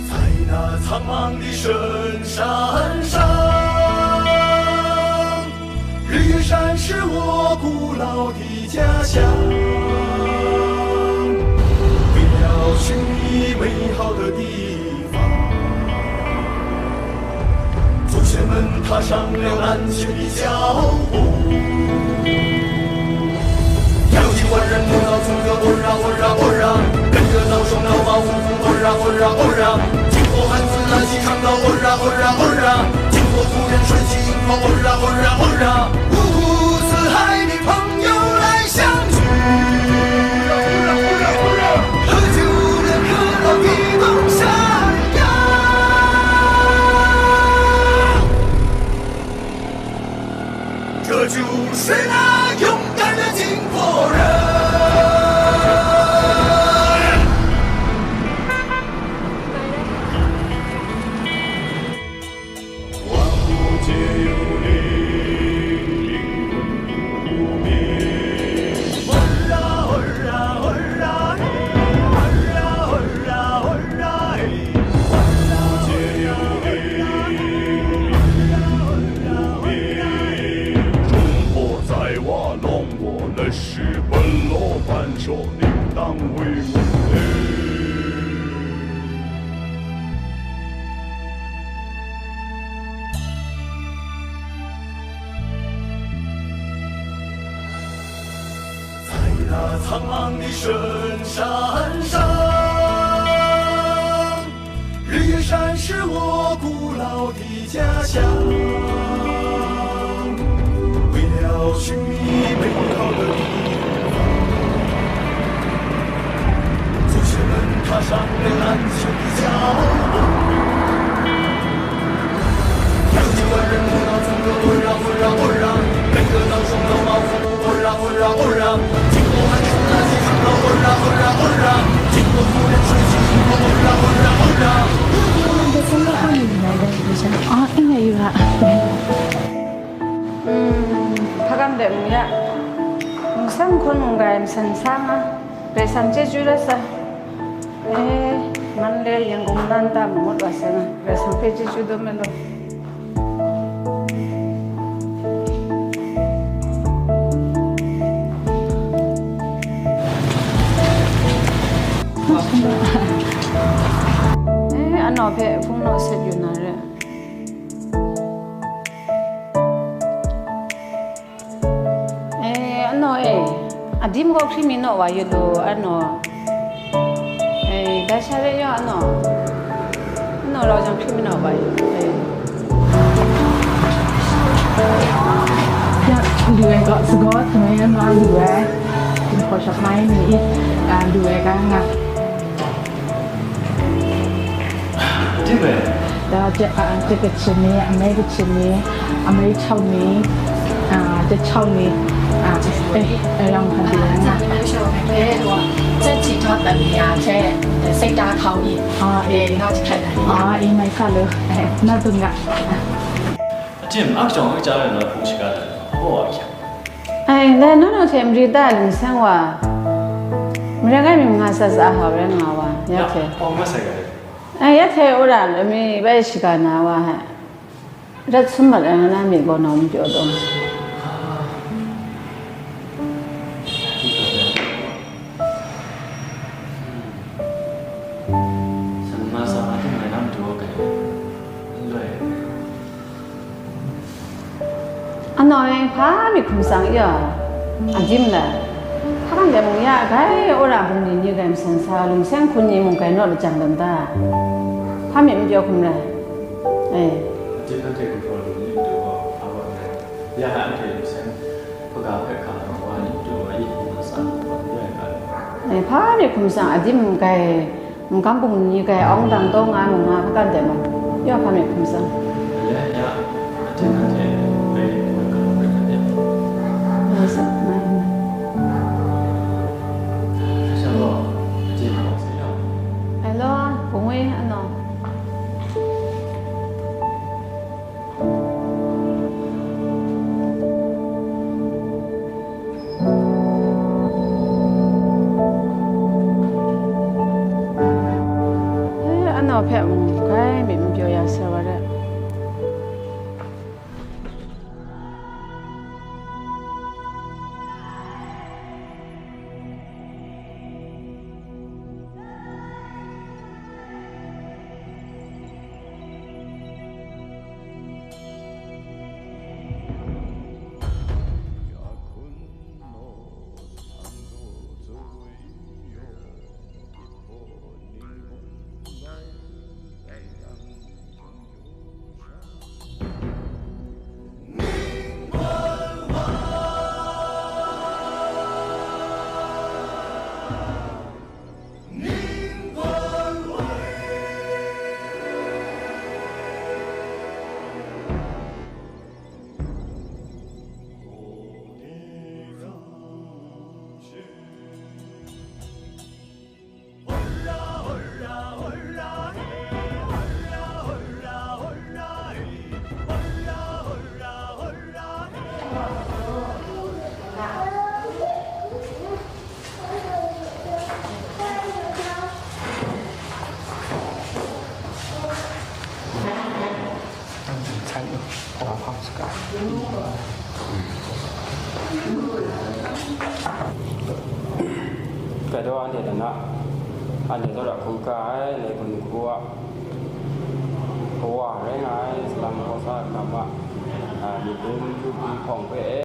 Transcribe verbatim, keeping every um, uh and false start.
在那苍茫的深山上，绿原山是我古老的家乡。为了寻觅美好的地方，祖先们踏上了安全的脚步。跳起万人舞蹈，从这喔啦喔啦喔啦，跟着老鼠老猫呼呼喔啦喔啦喔啦，经过汉子那起唱到喔啦喔啦喔啦，经过夫人水起info喔啦喔啦喔啦，五湖四海的朋友来相聚。喝酒的可乐的冬山呀。这就是那勇敢的金国人。万物皆有灵，灵魂不灭。喔啦喔啦喔啦嘿，喔啦喔啦喔啦嘿。万物皆有灵，灵魂不灭。冲破灾祸，弄破历史，奔落半球，应当为我。在那苍茫的深山上，绿野山是我古老的家乡。为了寻觅美好的地方，祖先们踏上了安全的脚步。跳起万人舞蹈，从这喔啦喔啦喔啦，跟着老鼠老猫呼喔啦喔啦喔啦，经过寒暑那些长老喔啦喔啦喔啦，经过夫人水起喔啦喔啦喔啦。 Oh, in there you are. อืม hpa kam de mung ya, mung san hkun mung gai masan sa nga, Karai Kasang chyeju lat sa. E, Manle, Yangon, London mung ngut wa sai nga, Karai Kasang hpe chyeju dum ai law. E, anau hpe hpung naw set yu na re. E, anau e, adim gaw hkri mi naw wa yu lu, anau. E, dai sha re yaw, anau. Anau rau jang hkri mi naw wa yu lu. E. Ya, lu ai gaw, sagaw hkrai nga lu ai. Hpung hpaw shap mai ni, a, lu ai ga nga. Adim e? Da, je, a, je kachyin ni, amai kachyin ni, amai chau ni, a, je chau ni, a, e, e, rang hkan di na. စက်ကြည်ထောက်သံနေရာထက်စိတ်ဓာတ်ခေါင်းကြီး a, e, နောက်တစ်ခါလာ a, e, mai sa lo, e, na dung ga. Adim, ak jong ak ja na hpung shaga da, ho wa kya. Ai, dai naw naw hte mari ta lungsang wa, maren ai myit manga sa sa hau rai nga wa, ya hte. Ai, ya hte wora lami bai shaga na wa, rat sum mat ai na myit gaw nawng pyaw taw. Anau e, hpa myit hkum tsang ya, adim la, hpa kan de mung ya, gai wora bungli ni gai masan sa, lungseng hkun ni mung gai naw lajang dan ta, hpa myit n pyaw hkum rai? E. E, hpa myit hkum tsang adim gai, Mungkan bungli ni gai awng dang taw nga ai mung nga, hpa kan de mung, ya hpa myit hkum tsang. Ngai sa, ngai, ngai. Hello, Pungwi, anau. Kado anhte dana, anhte zawn a hkungga ai, Laibun Kawa, Kawa rai nga ai, Salam Kawsa Agam a, a, myit dum yu hpawng